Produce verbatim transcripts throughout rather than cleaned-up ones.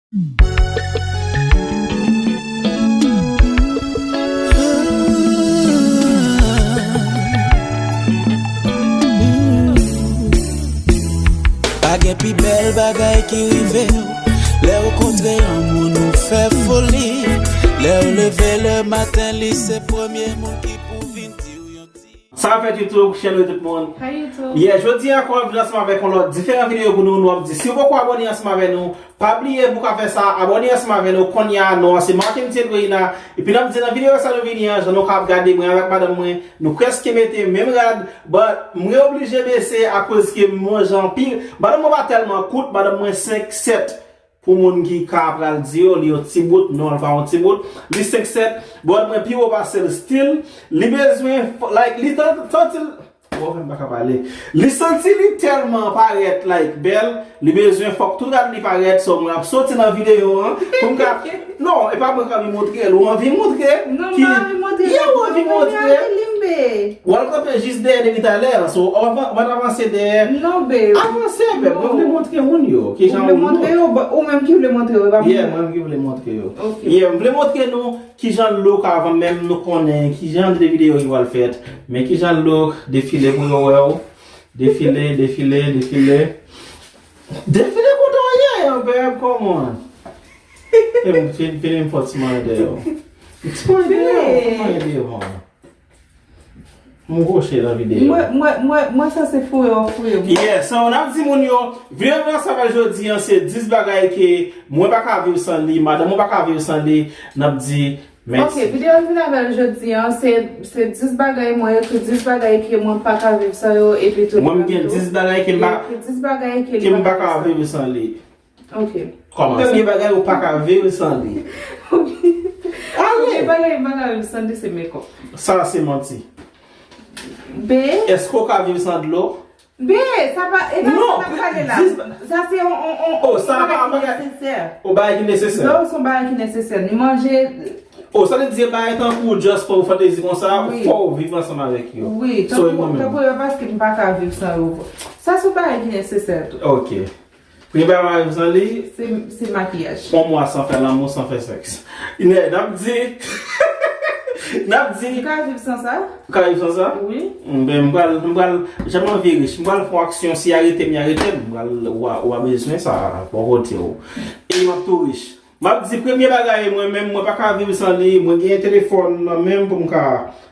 Pa gen pi bèl bagay ki rive w. Lè w kontre yon moun ou fè foli. Lè w leve le maten, li se premye moun ki pou vin di w yon ti Sa ap fèt YouTube, chèn nou tout moun. Hi YouTube. Yeah, jodi a ankò m vin ansanm avèk yon lòt diferan videyo pou nou, nou ap di si w poko abòne ansanm avè nou, pa bliye pou w ka fè sa, abòne ansanm avè nou kounye a, non an se Markendy Edwina, epi n ap di nan videyo sa nou vini an, jan nou ka ap gade mwen avèk madanm mwen, nou prèske mete menm rad, but mwen oblije bese akoz ke m yon jan pi, madanm mwen pa tèlman kout, madanm mwen senk sèt, pou moun ki ka pral di yo, li yon ti bout, non, li pa yon ti bout, li senk sèt, but mwen pi wo pase l still, li bezwen, like, li tan- santi l, bon, m pa ka pale, li santi li tèlman parèt, like, bèl, li bezwen fòk tout rad li parèt, so mwen ap soti nan videyo an, pou m ka, non, e pa mwen k anvi montre l, ou anvi montre, Non, m pa anvi montre l, yeah, ou anvi montre, w al kanpe jis dèyè depi talè, so, w ap avanse dèyè, Non, babe. Avanse, babe, mwen vle montre moun yo, ki jan ou look. Ou vle montre yo, ou menm ki vle montre yo, e pa mwen. Yeah, mwen ki vle montre yo. Ok. Yeah, m vle montre nou kijan l look avan menm nou konnen kijan de videyo ki pral fèt. Men kijan l look, defile pou yo wè w. Defile, defile, defile. Defile kote w ye, yo, babe, come on. Fini, fini, fini, m fè ti manje deyò. Ti manje deyò, ti manje deyò, man. M gwoche nan videyo. Mwen, mwen, mwen, mwen sanse foure w ap foure m. Yeah, so, n ap di moun yo, videyo nou ansanm avè l jodi an, se dis bagay ke mwen pa ka viv san li, madanm mwen pa ka viv san li, n ap di mèsi. Ok, videyo nou vin avè l jodi an, se, se dis bagay, mwen ekri dis bagay ke mwen pa ka viv san yo, epi tou. Mwen, m gen dis bagay ke m pa, ekri dis bagay ke li pa ka viv san li. Ok. Kòman? Premye bagay ou pa ka viv san li. Ale! Premye bagay ou pa ka viv san li se makeup. Sa se manti. Be. Èske ou ka viv san dlo? Be, sa pa, e pa sa n ap pale la. Non, dis ba- Sa se on, on, on, oh, sa pa bagay nesesè. O bagay ki nesesè. Non, se on bagay ki nesesè. Ni manje. Oh, sa vle di se bagay tankou just pou fantezi konsa, wi, fò w viv ansanm avèk yo. Wi, so, tankou, tankou yo paske m pa ka viv san yo. Sa se on bagay ki nesesè tou. Ok. Premye bagay m pa ka viv san li. Se, se makiyaj. On mwa san fè lanmou, san fè sèks. Nè, n ap di, n ap di. Ou ka viv san sa? Ou ka viv san sa? Wi. M, ben, m pral, m pral, jan m anvi rich, m pral fè yon aksyon, si y arete m, y arete m, m pral, ou a, ou a bezwen sa, bò kote w. E m ap tou rich. M ap di premye bagay, mwen menm, mwen pa ka viv san li, mwen gen telefòn nan men m pou m ka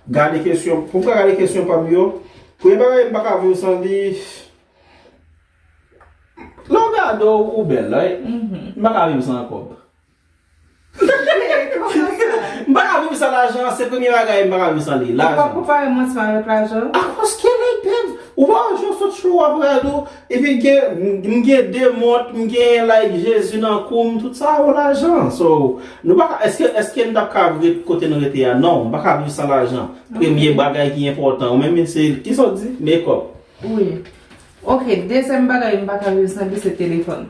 gade kesyon, pou m ka gade kesyon pa m yo. Premye bagay, m pa ka viv san li. Lè w gade w, ou bèl, right? Mhm. M pa ka viv san kòb. Kòman sa? M pa ka viv san lajan, se premye bagay m pa ka viv san li, lajan. Ou pa konpare mwen ansanm avèk lajan? Akoz ke like, babe, ou pa wè jan w sot cho w ap rado, epi gen, m gen de mont, m gen, like, Jezi nan kou m, tout sa yo lajan. So, nou pa ka, èske, èske n t ap ka ret kote nou rete a? Non, m pa ka viv san lajan. Premye bagay ki enpòtan, ou menm se, kisa w di? Makeup. Wi. Ok, dezyèm bagay m pa ka viv san li se telefòn.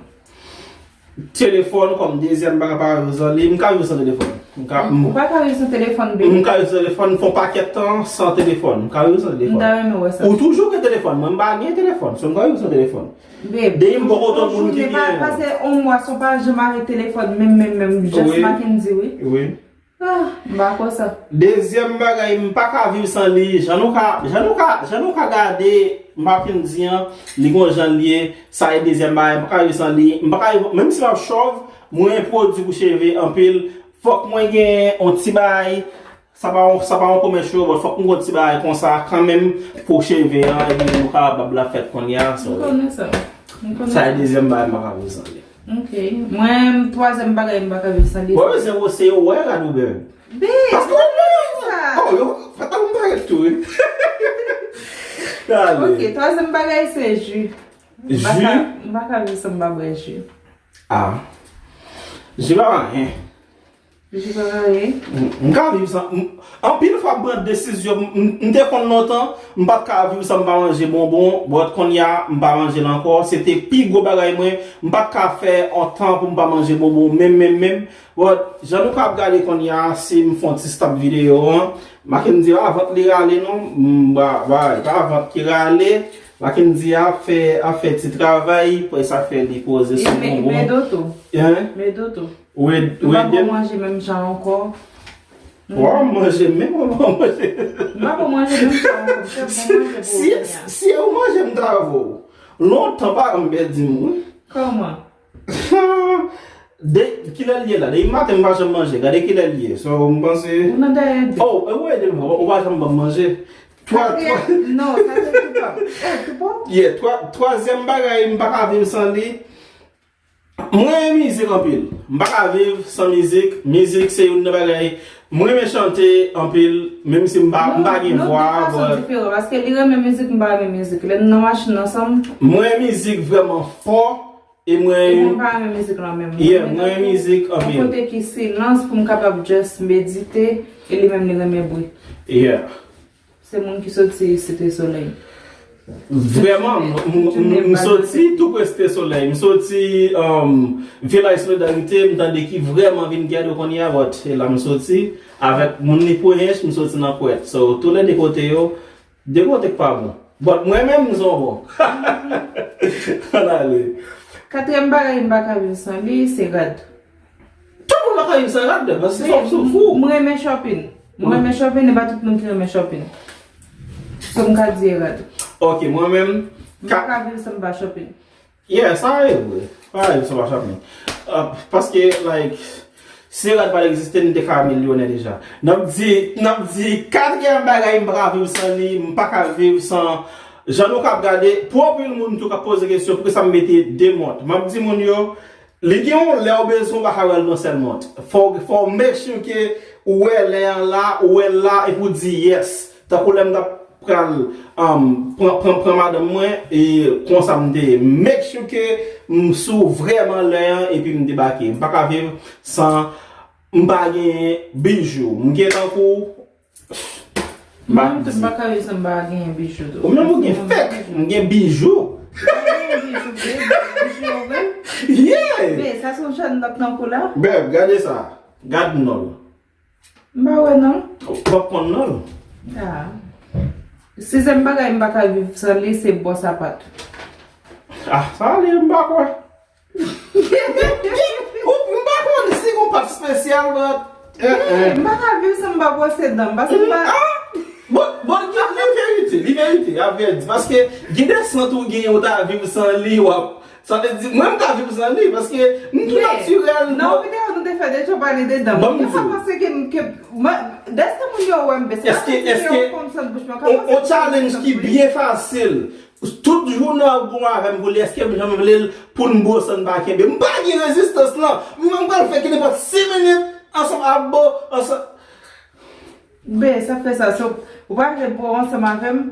Telefòn kòm dezyèm bagay pa ka viv san li, m ka viv san telefòn. M ka, m, ou pa ka viv san telefòn, babe. M ka viv san telefòn, m fè yon pakèt tan san telefòn. M ka viv san telefòn. M ta renmen wè sa. Ou toujou gen telefòn, mwen m pa gen telefòn, so m ka viv san telefòn. Babe, depi m poko tann moun ki gen. Pase yon mwa san w pa janm arete telefòn, menm, menm, menm, just Mackendy, wi. Wi. Ah, m pa konsa. Dezyèm bagay, m pa ka viv san li. Jan nou ka, jan nou ka, jan nou ka gade Mackendy an, li gon jan l ye, sa e dezyèm bagay, m pa ka viv san li. M pa ka viv, menm si m ap chòv, mwen pwodui pou cheve anpil. Fòk mwen gen yon ti bagay, sa pa yon, sa pa yon kòmès yo, but fòk mwen gen yon ti bagay konsa kanmenm pou cheve an, epi nou kapab la fèt kounye a, so. M konnen sa. M konnen sa. Sa e dezyèm bagay m pa ka viv san li. Ok. Mwen, twazyèm bagay m pa ka viv san li. Wè, se wose yo, wè, gade w bèl. Babe, paske w bèl sa. Oh, yo, fè tankou m parèt tou, wi. Gade. Ok, twazyèm bagay se ji. M pa ka, ji? M pa ka viv san m pa bwè ji. Ah. Ji pa anyen. Ji pa anyen. M, m ka viv san, m, anpil fwa m pran desizyon, m, m, m te konn lontan, m pa t ka viv san m pa manje bonbon, but kounye a, m pa manje l ankò, se te pi gwo bagay mwen, m pa t ka fè yon tan pou m pa manje bonbon, menm, menm, menm, but jan nou ka ap gade kounye a, si m fè yon ti stop videyo an, Mackendy pa vant li rale non, m, ba, ba, e pa vant ki rale, Mackendy ap fè, ap fè ti travay, pou sa fè li poze sou bonbon. Medo tou. Hein? Medo tou. Ou ede m? Ou pa bon manje menm jan ankò. Wa manje menm, ou pa manje. M pa bon manje menm jan ankò. M fè bon manje pou ou kounye a. Si e ou manje m travay. Lontan pa m pèdi m, wi. Kòman? De, kilè l ye la? Depi maten m pa janm manje. Gade kilè l ye. So, m panse. Ou nan dèyè de. Oh, e ou ede m, ou pa janm ban m manje. Twa, twa. Non, sa se tou pa. Oh, tou pa? Yeah, twa, twazyèm bagay m pa ka viv san li. Mwen renmen mizik anpil. M pa ka viv san mizik. Mizik se youn nan bagay. Mwen renmen chante anpil, menm si m pa, m pa gen vwa, but. Non, nou de fason diferan, paske li renmen mizik, m pa renmen mizik. Lè n nan machin ansanm. Mwen renmen mizik vrèman fò. E mwen. E mwen pa renmen mizik lan menm. Yeah, mwen renmen mizik anpil. Yon kote ki silans pou m kapab just medite, e li menm li renmen bri. Yeah. Se moun ki soti Site Solèy. Vrèman, m, m, m, m soti tou pre Site Solèy. M soti, um, Vilaj Solidarite, m tande ki vrèman vin gade kounye a, but e la m soti avèk moun li pwòch, m soti nan Kwèt. So, tou lè de kote yo, de kote k pa bon. But mwen menm, m se yon bon. Ann ale. Katriyèm bagay m pa ka viv san li, se rad. Tout moun pa ka viv san rad, paske fòk sou fou. M renmen shopping. M renmen shopping, e pa tout moun ki renmen shopping. So m ka di e rad. Ok, mwen menm. M pa ka viv san m pa shopping. Yeah, sa e vre. Pa viv san pa shopping. Uh, paske, like, si rad pa t egziste, nou te ka milyonè deja. N ap di, n ap di, katriyèm bagay m pa ka viv san li, m pa ka viv san, jan nou k ap gade, pou anpil moun tou k ap poze kesyon, poukisa m mete de mont. M ap di moun yo, li gen yon lè ou bezwen ou pa ka wè l nan sèl mont. Fò, fò w make sure ke ou wè lè an la, ou wè l la, epi w di yes. Tankou lè m t ap pral, um, pran, pran, pran madanm mwen, e konsa m te ye. Make sure ke m sou vrèman lè an, epi m debake. M pa ka viv san m pa gen bijou. M gen tankou. Mwen menm tou, m pa ka viv san m pa gen bijou tou. Ou menm ou gen fèk, m gen bijou. Ou gen bijou vre, bijou yo vre? Yeah! Men, sa se yon jèn nòt nan kou la? Bèb, gade sa. Gad non l. M pa wè non. Ou p ap konn non l. Ah. Sizyèm bagay m pa ka viv san li, se bò sapat. Ah, sa li, m pa kwè. Ou, m pa konn si gon pat espesyal, but, eh, eh. M pa ka viv san m pa bwose dan m, paske m pa. Ah! Bon, bon, li, li verite, li verite, a vrè di, paske gen de sant ou gen ou ta viv san li, w ap, sa vle di, mwen m ka viv san li, paske m tou natirèl. Nan videyo nou te fè deja pale de dan m. Gen fwa m panse ke, ke, dèske moun yo wè m, se pa santi ke yo konn sant bouch mwen, ka panse ke yo konn sant bouch mwen. Yon challenge ki byen fasil. Tout jounen w ap goumen avè m pou li, èske m janm vle l pou n bwose n pa kenbe? M pa gen rezistans lan. Mwen m pral fè ki nenpòt sis minit ansanm ap bo, ansanm. Ben, sa fè sa, so, ou pa vle bo ansanm avè m,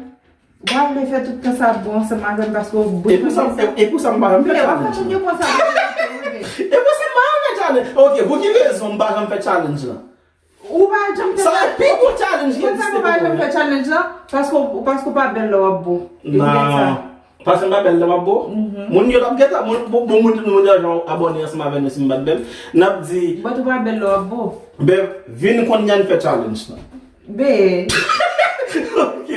ou pa vle fè tout tan sa ap bo ansanm avè m paske w bezwen sa. E pou sa m pa janm fè challenge lan. E pou sa m pa janm fè challenge. Ok, pou ki rezon m pa janm fè challenge lan? Ou pa janm fè challenge. Sa pi gwo challenge ki egziste pou mwen. Ou pa janm fè challenge lan, paske w, paske w pa bèl lè w ap bo. E poutèt sa. Non. Paske m pa bèl lè m ap bo? Mhm. Moun yo t ap gentan, moun, bon, bon, moun, moun deja abòne ansanm avè nou si m pa t bèl. N ap di. But ou pa bèl lè w ap bo. Ben, vin kounye a n fè challenge lan. Ben. Ok.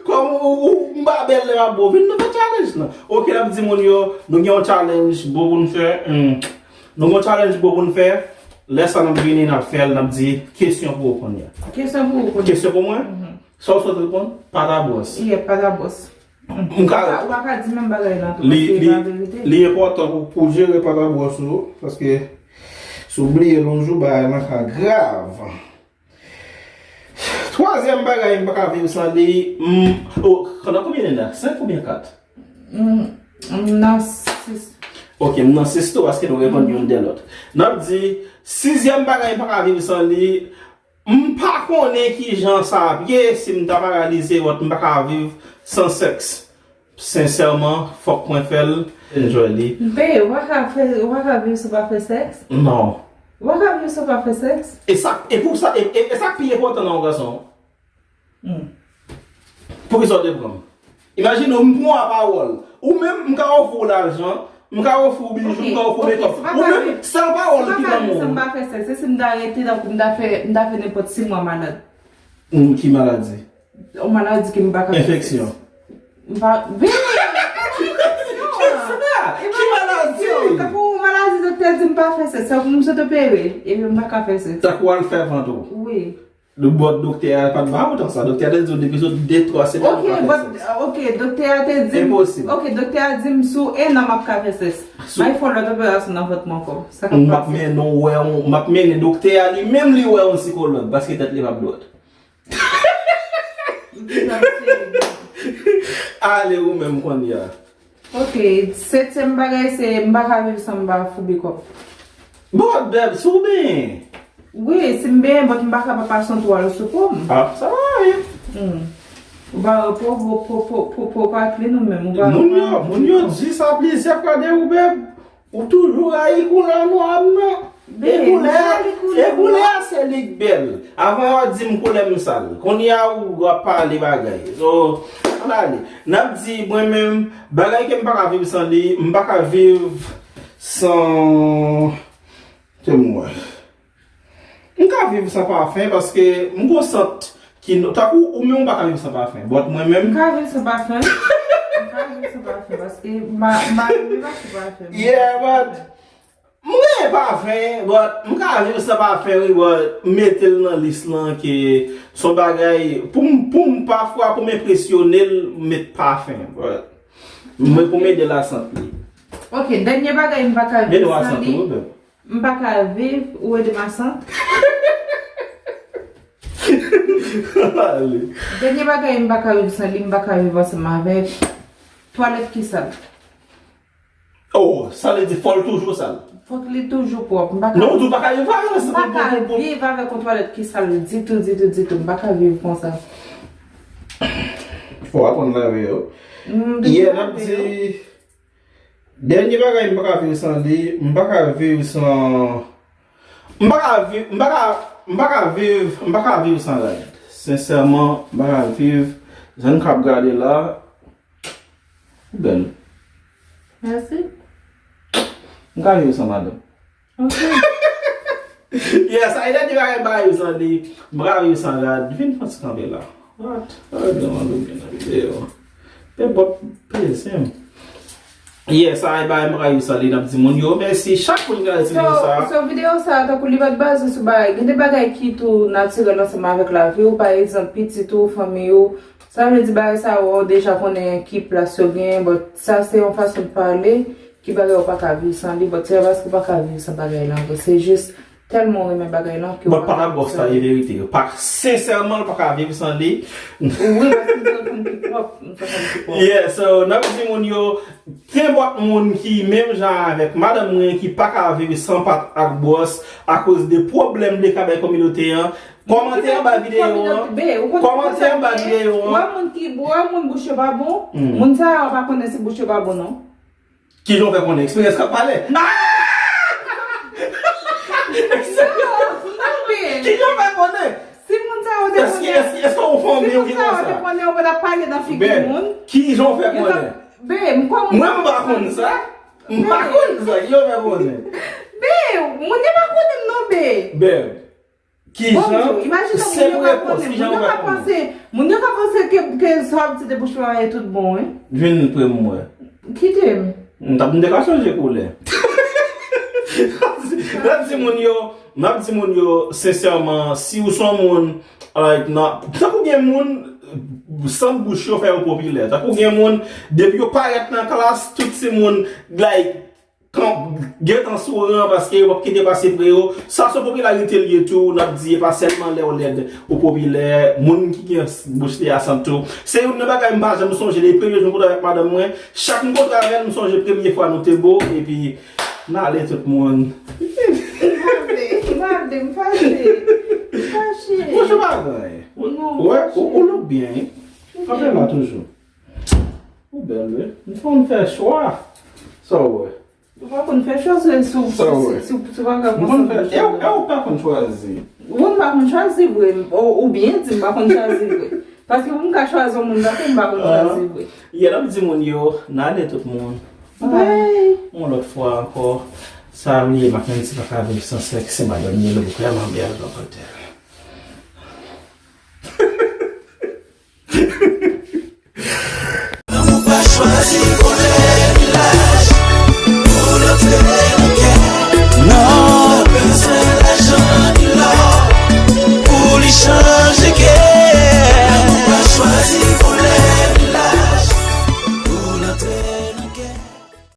Kòm ou, ou, m pa bèl lè m ap bo, vin nou fè challenge lan. Ok, n ap di moun yo, nou gen yon challenge bo pou n fè. Hmm. Nou gen yon challenge bo pou n fè. Lè sa n ap vini, n ap fè l, n ap di kesyon pou ou kounye a. Kesyon pou ou kounye a. Kesyon pou mwen? Mhm. Sa w sot reponn? Pata bwòs. Yeah, pata bwòs. M ka. Ou pa ka di menm bagay lan tou, paske e pa verite. Li enpòtan pou, pou jere pata bwòs ou, paske si w bliye l yon jou, bagay lan ka grav. Twazyèm bagay m pa ka viv san li, m, o, nan konbyen nou la? Senk oubyen kat? M, m nan sis. Ok, m nan sis tou, paske nou reponn youn de lòt. N ap di, sizyèm bagay m pa ka viv san li, m pa konnen kijan sa ap ye, si m ta paralize, but m pa ka viv san sèks. Sensèman, fòk mwen fè l, enjoy li. Ben, ou pa ka fè, ou pa ka viv si w pa fè sèks? Non. Ou pa ka viv si w pa fè sèks? E sa, e pou sa, e, e, e sa k pi enpòtan nan yon gason. Hmm. Poukisa w te pran m? Imajine w, m pran w a pawòl. Ou menm, m ka ofri w lajan, m ka ofri w bijou, m ka ofri w mekòp. Ou menm, se pawòl ki nan men w. Si m pa ka viv san m pa fè sèks, se si m ta rete tankou m ta fè, m ta fè nenpòt sis mwa malad. Hmm, ki maladi? Yon maladi ke m pa ka fè sèks. Enfeksyon. M pa, ben, e pa kesyon. Ki maladi? Tankou maladi doktè di m pa fè sèks, sa pou m sot opere, epi m pa ka fè sèks. Tankou al fè vant ou? Wi. Bon, doktè a pa t ba ou tan sa. Doktè a te di w depi sou de, twa semèn ou pa fè sèks. Ok, doktè a te di m, ok, doktè a di m sou en an m ap ka fè sèks. Bay fè yon lòt operasyon nan vant mwen ankò. Sa k ap pase? M ap mennen w wè yon, m ap mennen doktè a li menm li wè yon sikològ, paske tèt li p ap dwòt. Ale ou menm kounye a. Ok, setyèm bagay se m pa ka viv san m pa foube kòb. Bon, bèb, si w benyen. Wi, si m benyen, but m pa ka pa pase yon twal sou po m. Ah, sa va, wi. Hmm. Ou pa, po, po, po, po, po, po pa klin ou menm, ou pa, moun yo, moun yo di sa plizyè fwa de ou, bèb. Ou toujou rayi koulè nwa m nan. E koulè, e koulè a se li k bèl. Avan yo di m koulè m sal. Kounye a ou ap pale bagay. So, ann ale. N ap di, mwen menm, bagay ke m pa ka viv san li, m pa ka viv san, se mwen. M ka viv san pafen paske m gon sant ki, tankou ou menm ou pa ka viv san pafen. But mwen menm. M ka viv san pafen. M ka viv san pafen paske m pa, m pa renmen pase pafen. Yeah, but m renmen pafen, but m ka viv san pafen, wi, but m mete l nan lis lan ke se yon bagay, pou m, pou m pafwa, pou m enpresyone l, m met pafen, but mwen pou m ede l a sant li. Ok, dènye bagay m pa ka viv san li. Ede w a sant li, wi, bèb. M pa ka viv, ou ede m a sant. Ale. Dènye bagay m pa ka viv san li, m pa ka viv ansanm avèk twalèt ki sal. Oh, sa vle di fò l toujou sal. Fòk li toujou pwòp. M pa ka, non, ou di w pa ka viv avè l, m pa ka viv avèk yon twalèt ki sal ditou, ditou, ditou. M pa ka viv konsa. Fò w aprann lave yo. Mm, yeah, n ap di, dènye bagay m pa ka viv san li, m pa ka viv san, m pa ka viv, m pa ka, m pa ka viv, m pa ka viv san rad. Sensèman, m pa ka viv, jan n k ap gade la, ou bèl. Mèsi. M ka viv san madanm. Ok. Yes, sa e dènye bagay m pa ka viv san li. M pa ka viv san rad. Vin fè yon ti kanpe la. What? Rad nan mande w byen nan videyo. Pe bòt, pe zen. Yes, sa e bagay m pa ka viv san li. N ap di moun yo mèsi. Chak moun ki gade videyo sa. So, videyo sa, tankou li pa t baze sou bagay. Gen de bagay ki tou natirèl ansanm avèk lavi w. Pa egzanp, pitit ou, fanmi ou. Sa vle di bagay sa yo, ou deja konnen ki plas yo genyen, but sa se yon fason de pale, ki bagay ou pa ka viv san li, but se pa paske ou pa ka viv san bagay lan vre, se jis tèlman ou renmen bagay lan ke ou pa ka viv san li. But pa ta bòs la, e verite. Pa, sensèman, l pa ka viv san li. Wi, paske m se yon fanm ki pwòp, m se yon fanm ki pwòp. Yeah, so, n ap di moun yo, kenpòt moun ki menm jan avèk madanm mwen ki pa ka viv san pat ak bwòs akoz de pwoblèm li ka bay kominote an, kòmante anba videyo an. Kòmante anba videyo an. Wè moun ki, wè moun bouch yo pa bon, moun sa yo pa konnen si bouch yo pa bon non. Kijan w fè konnen? Eksperyans k ap pale. Kijan w fè konnen? Si moun sa yo te konnen, èske, èske, èske yon fanmi w ki konsa? Si moun sa yo te konnen, yo pa t ap pale nan figi moun. Kijan w fè konnen? Ben, m kwè moun sa yo pa konn sa. Mwen m pa konn sa. M pa konn sa. Kijan w fè konnen? Ben, moun yo pa konnen m non, ben. Ben. Kijan? Bon, imajine moun yo pa konnen. Moun yo ka panse, moun yo ka panse ke, ke sa w ap di de bouch mwen e tout bon, wi. Vin pre m wè. Kite m. M t ap, m te ka chanje koulè. N ap di moun yo, n ap di moun yo, sensèman, si w se yon moun, like, nan, tankou gen moun, sant bouch yo fè yo popilè. Tankou gen moun, depi yo parèt nan klas, tout se moun, like, kan, gentan sou ran paske yo p ap kite pase pre yo. Sa se popilarite l ye tou, n ap di, e pa sèlman lè w lèd ou popilè, moun ki gen bouch li a sant tou. Se youn nan bagay m pa janm sonje depi premye jou m kontre avèk madanm mwen. Chak m kontre avè l, m sonje premye fwa nou te bo, epi n ale tout moun. M pa vle, m pa vle, m fache. M fache. Bouch ou pa gen anyen. Ou, ou, ou look byen, wi. Kanpe la toujou. Ou bèl, wi. M fè, m fè chwa. Sa w wè? Ou pa konn fè chwa, se si w, si, si, si w pa ka konn fè chwa. E w, e w pa konn chwazi. Ou pa konn chwazi vre. Ou, ou byen di m pa konn chwazi vre. Paske pou m ka chwazi yon moun, paske m pa konn chwazi vre. Yè, n ap di moun yo, n ale tout moun. Bye. Yon lòt fwa ankò, sa vle, m ap menm si pa ka viv san sèks, se madanm li, li vrèman bèl, donk,